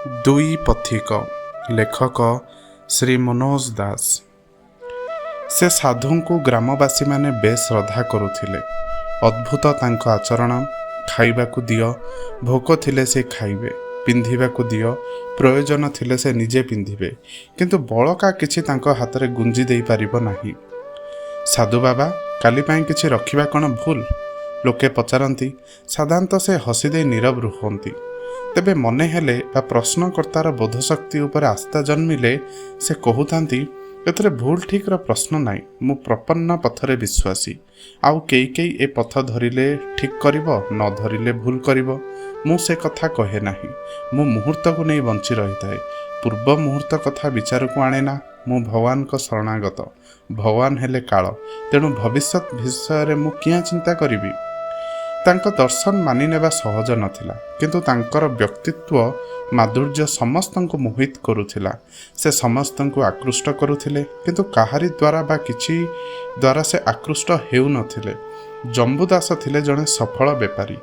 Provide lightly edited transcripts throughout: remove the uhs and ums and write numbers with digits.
ଦୁଇ ପଥିକ। ଲେଖକ ଶ୍ରୀ ମନୋଜ ଦାସ। ସେ ସାଧୁଙ୍କୁ ଗ୍ରାମବାସୀମାନେ ବେଶ୍ ଶ୍ରଦ୍ଧା କରୁଥିଲେ। ଅଦ୍ଭୁତ ତାଙ୍କ ଆଚରଣ। ଖାଇବାକୁ ଦିଅ, ଭୋକ ଥିଲେ ସେ ଖାଇବେ। ପିନ୍ଧିବାକୁ ଦିଅ, ପ୍ରୟୋଜନ ଥିଲେ ସେ ନିଜେ ପିନ୍ଧିବେ। କିନ୍ତୁ ବଳକା କିଛି ତାଙ୍କ ହାତରେ ଗୁଞ୍ଜି ଦେଇପାରିବ ନାହିଁ। "ସାଧୁ ବାବା, କାଲି ପାଇଁ କିଛି ରଖିବା କ'ଣ ଭୁଲ?" ଲୋକେ ପଚାରନ୍ତି। ସାଧାରଣତଃ ସେ ହସିଦେଇ ନୀରବ ରୁହନ୍ତି। ତେବେ ମନେ ହେଲେ ବା ପ୍ରଶ୍ନକର୍ତ୍ତାର ବୋଧଶକ୍ତି ଉପରେ ଆସ୍ଥା ଜନ୍ମିଲେ ସେ କହୁଥାନ୍ତି, "ଏଥିରେ ଭୁଲ ଠିକ୍ର ପ୍ରଶ୍ନ ନାହିଁ। ମୁଁ ପ୍ରପନ୍ନ ପଥରେ ବିଶ୍ୱାସୀ। ଆଉ କେହି କେହି ଏ ପଥ ଧରିଲେ ଠିକ୍ କରିବ, ନ ଧରିଲେ ଭୁଲ କରିବ। ମୁଁ ସେ କଥା କହେ ନାହିଁ। ମୁଁ ମୁହୂର୍ତ୍ତକୁ ନେଇ ବଞ୍ଚି ରହିଥାଏ। ପୂର୍ବ ମୁହୂର୍ତ୍ତ କଥା ବିଚାରକୁ ଆଣେ ନା। ମୁଁ ଭଗବାନଙ୍କ ଶରଣାଗତ। ଭଗବାନ ହେଲେ କାଳ। ତେଣୁ ଭବିଷ୍ୟତ ବିଷୟରେ ମୁଁ କିଆଁ ଚିନ୍ତା କରିବି?" ତାଙ୍କ ଦର୍ଶନ ମାନିନେବା ସହଜ ନଥିଲା, କିନ୍ତୁ ତାଙ୍କର ବ୍ୟକ୍ତିତ୍ୱ ମାଧୁର୍ଯ୍ୟ ସମସ୍ତଙ୍କୁ ମୋହିତ କରୁଥିଲା। ସେ ସମସ୍ତଙ୍କୁ ଆକୃଷ୍ଟ କରୁଥିଲେ, କିନ୍ତୁ କାହାରି ଦ୍ୱାରା ବା କିଛି ଦ୍ୱାରା ସେ ଆକୃଷ୍ଟ ହେଉନଥିଲେ। ଜମ୍ବୁଦାସ ଥିଲେ ଜଣେ ସଫଳ ବେପାରୀ।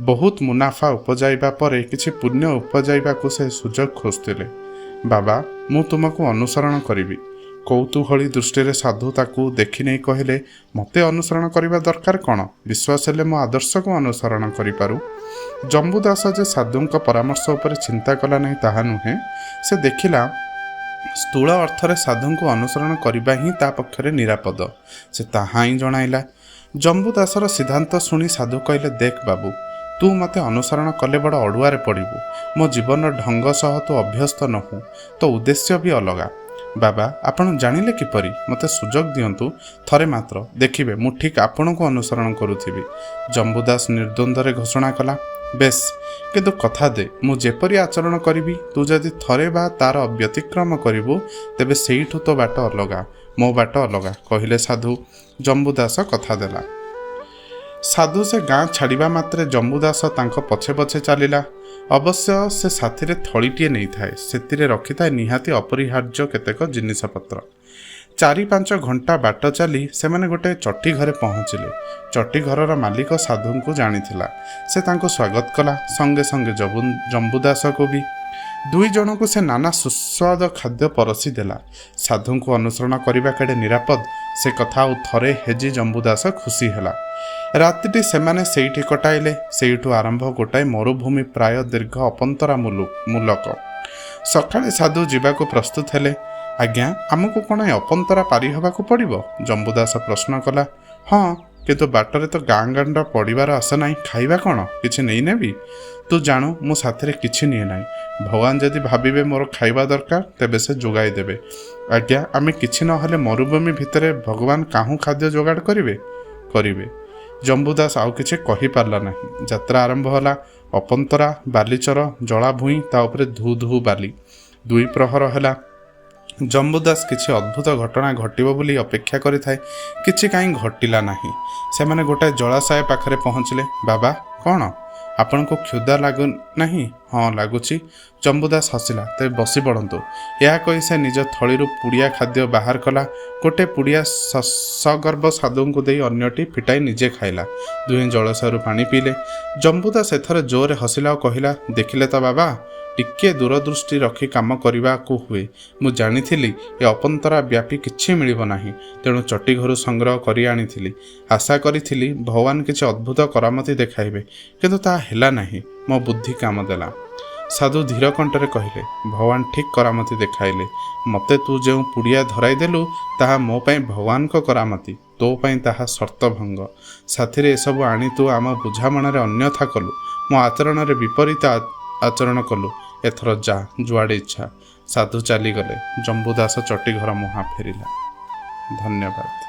ବହୁତ ମୁନାଫା ଉପଜାଇବା ପରେ କିଛି ପୁଣ୍ୟ ଉପଜାଇବାକୁ ସେ ସୁଯୋଗ ଖୋଜୁଥିଲେ। "ବାବା, ମୁଁ ତୁମକୁ ଅନୁସରଣ କରିବି।" କୌତୂହଳୀ ଦୃଷ୍ଟିରେ ସାଧୁ ତାକୁ ଦେଖିନେଇ କହିଲେ, "ମୋତେ ଅନୁସରଣ କରିବା ଦରକାର କ'ଣ? ବିଶ୍ୱାସ ହେଲେ ମୋ ଆଦର୍ଶକୁ ଅନୁସରଣ କରିପାରୁ।" ଜମ୍ବୁଦାସ ଯେ ସାଧୁଙ୍କ ପରାମର୍ଶ ଉପରେ ଚିନ୍ତା କଲା ନାହିଁ, ତାହା ନୁହେଁ। ସେ ଦେଖିଲା, ସ୍ଥୂଳ ଅର୍ଥରେ ସାଧୁଙ୍କୁ ଅନୁସରଣ କରିବା ହିଁ ତା ପକ୍ଷରେ ନିରାପଦ। ସେ ତାହା ହିଁ ଜଣାଇଲା। ଜମ୍ବୁଦାସର ସିଦ୍ଧାନ୍ତ ଶୁଣି ସାଧୁ କହିଲେ, "ଦେଖ ବାବୁ, ତୁ ମୋତେ ଅନୁସରଣ କଲେ ବଡ଼ ଅଡ଼ୁଆରେ ପଡ଼ିବୁ। ମୋ ଜୀବନର ଢଙ୍ଗ ସହ ତୁ ଅଭ୍ୟସ୍ତ ନୋହୁଁ। ତୋ ଉଦ୍ଦେଶ୍ୟ ବି ଅଲଗା।" "ବାବା, ଆପଣ ଜାଣିଲେ କିପରି? ମୋତେ ସୁଯୋଗ ଦିଅନ୍ତୁ ଥରେ ମାତ୍ର। ଦେଖିବେ, ମୁଁ ଠିକ୍ ଆପଣଙ୍କୁ ଅନୁସରଣ କରୁଥିବି," ଜମ୍ବୁଦାସ ନିର୍ଦ୍ୱନ୍ଦ୍ୱରେ ଘୋଷଣା କଲା। "ବେଶ, କିନ୍ତୁ କଥା ଦେ, ମୁଁ ଯେପରି ଆଚରଣ କରିବି, ତୁ ଯଦି ଥରେ ବା ତାର ବ୍ୟତିକ୍ରମ କରିବୁ, ତେବେ ସେଇଠୁ ତୋ ବାଟ ଅଲଗା, ମୋ ବାଟ ଅଲଗା," କହିଲେ ସାଧୁ। ଜମ୍ବୁଦାସ କଥା ଦେଲା। ସାଧୁ ସେ ଗାଁ ଛାଡ଼ିବା ମାତ୍ରେ ଜମ୍ବୁଦାସ ତାଙ୍କ ପଛେ ପଛେ ଚାଲିଲା। ଅବଶ୍ୟ ସେ ସାଥିରେ ଥଳିଟିଏ ନେଇଥାଏ। ସେଥିରେ ରଖିଥାଏ ନିହାତି ଅପରିହାର୍ଯ୍ୟ କେତେକ ଜିନିଷପତ୍ର। 4-5 ଘଣ୍ଟା ବାଟ ଚାଲି ସେମାନେ ଗୋଟେ ଚଟି ଘରେ ପହଞ୍ଚିଲେ। ଚଟି ଘରର ମାଲିକ ସାଧୁଙ୍କୁ ଜାଣିଥିଲା। ସେ ତାଙ୍କୁ ସ୍ୱାଗତ କଲା, ସଙ୍ଗେ ସଙ୍ଗେ ଜମ୍ବୁଦାସକୁ ବି। ଦୁଇ ଜଣଙ୍କୁ ସେ ନାନା ସୁସ୍ୱାଦ ଖାଦ୍ୟ ପରସି ଦେଲା। ସାଧୁଙ୍କୁ ଅନୁସରଣ କରିବା କେଡ଼େ ନିରାପଦ, ସେ କଥା ଆଉ ଥରେ ହେଜି ଜମ୍ବୁଦାସ ଖୁସି ହେଲା। ରାତିଟି ସେମାନେ ସେଇଠି କଟାଇଲେ। ସେଇଠୁ ଆରମ୍ଭ ଗୋଟାଏ ମରୁଭୂମି, ପ୍ରାୟ ଦୀର୍ଘ ଅପନ୍ତରା ମୂଲକ। ସକାଳେ ସାଧୁ ଯିବାକୁ ପ୍ରସ୍ତୁତ ହେଲେ। "ଆଜ୍ଞା, ଆମକୁ କ'ଣ ଏ ଅପନ୍ତରା ପାରି ହେବାକୁ ପଡ଼ିବ?" ଜମ୍ବୁଦାସ ପ୍ରଶ୍ନ କଲା। "ହଁ, କିନ୍ତୁ ବାଟରେ ତ ଗାଁ ଗାଣ୍ଡ ପଡ଼ିବାର ଆଶା ନାହିଁ। ଖାଇବା କ'ଣ କିଛି ନେଇନେବି? ତୁ ଜାଣୁ, ମୁଁ ସାଥିରେ କିଛି ନିଏ ନାହିଁ। ଭଗବାନ ଯଦି ଭାବିବେ ମୋର ଖାଇବା ଦରକାର, ତେବେ ସେ ଯୋଗାଇ ଦେବେ।" "ଆଜ୍ଞା, ଆମେ କିଛି ନହେଲେ ମରୁଭୂମି ଭିତରେ ଭଗବାନ କାହୁଁ ଖାଦ୍ୟ ଯୋଗାଡ଼ କରିବେ?" "କରିବେ।" ଜମ୍ବୁଦାସ ଆଉ କିଛି କହିପାରିଲା ନାହିଁ। ଯାତ୍ରା ଆରମ୍ଭ ହେଲା। ଅପନ୍ତରା, ବାଲିଚର, ଜଳାଭୂଇଁ, ତା ଉପରେ ଧୁ ଧୁ ବାଲି। ଦୁଇ ପ୍ରହର ହେଲା। ଜମ୍ବୁଦାସ କିଛି ଅଦ୍ଭୁତ ଘଟଣା ଘଟିବ ବୋଲି ଅପେକ୍ଷା କରିଥାଏ। କିଛି କାହିଁ ଘଟିଲା ନାହିଁ। ସେମାନେ ଗୋଟାଏ ଜଳାଶୟ ପାଖରେ ପହଞ୍ଚିଲେ। "ବାବା, କ'ଣ ଆପଣଙ୍କୁ କ୍ଷୁଧା ଲାଗୁନାହିଁ?" "ହଁ, ଲାଗୁଛି।" ଜମ୍ବୁଦାସ ହସିଲା। "ତେବେ ବସି ପଡ଼ନ୍ତୁ।" ଏହା କହି ସେ ନିଜ ଥଳିରୁ ପୁଡ଼ିଆ ଖାଦ୍ୟ ବାହାର କଲା। ଗୋଟେ ପୁଡ଼ିଆ ସଗର୍ବ ସାଧୁଙ୍କୁ ଦେଇ ଅନ୍ୟଟି ଫିଟାଇ ନିଜେ ଖାଇଲା। ଦୁହେଁ ଜଳାଶୟରୁ ପାଣି ପିଇଲେ। ଜମ୍ବୁଦାସ ଏଥର ଜୋରରେ ହସିଲା ଓ କହିଲା, "ଦେଖିଲେ ତ ବାବା, ଟିକିଏ ଦୂରଦୃଷ୍ଟି ରଖି କାମ କରିବାକୁ ହୁଏ। ମୁଁ ଜାଣିଥିଲି ଏ ଅପନ୍ତରା ବ୍ୟାପୀ କିଛି ମିଳିବ ନାହିଁ। ତେଣୁ ଚଟି ଘରୁ ସଂଗ୍ରହ କରି ଆଣିଥିଲି। ଆଶା କରିଥିଲି ଭଗବାନ କିଛି ଅଦ୍ଭୁତ କରାମତି ଦେଖାଇବେ, କିନ୍ତୁ ତାହା ହେଲା ନାହିଁ। ମୋ ବୁଦ୍ଧି କାମ ଦେଲା।" ସାଧୁ ଧୀର କଣ୍ଠରେ କହିଲେ, "ଭଗବାନ ଠିକ୍ କରାମତି ଦେଖାଇଲେ। ମୋତେ ତୁ ଯେଉଁ ପୁଡ଼ିଆ ଧରାଇ ଦେଲୁ, ତାହା ମୋ ପାଇଁ ଭଗବାନଙ୍କ କରାମତି। ତୋ ପାଇଁ ତାହା ସର୍ତ୍ତଭଙ୍ଗ। ସାଥିରେ ଏସବୁ ଆଣି ତୁ ଆମ ବୁଝାମଣାରେ ଅନ୍ୟଥା କଲୁ। ମୋ ଆଚରଣରେ ବିପରୀତ ଆଚରଣ କଲୁ। ଏଥର ଯା, ଯୁଆଡ଼େ ଇଚ୍ଛା।" ସାଧୁ ଚାଲିଗଲେ। ଜମ୍ବୁଦାସ ଚଟିଘର ମୁହାଁ ଫେରିଲା। ଧନ୍ୟବାଦ।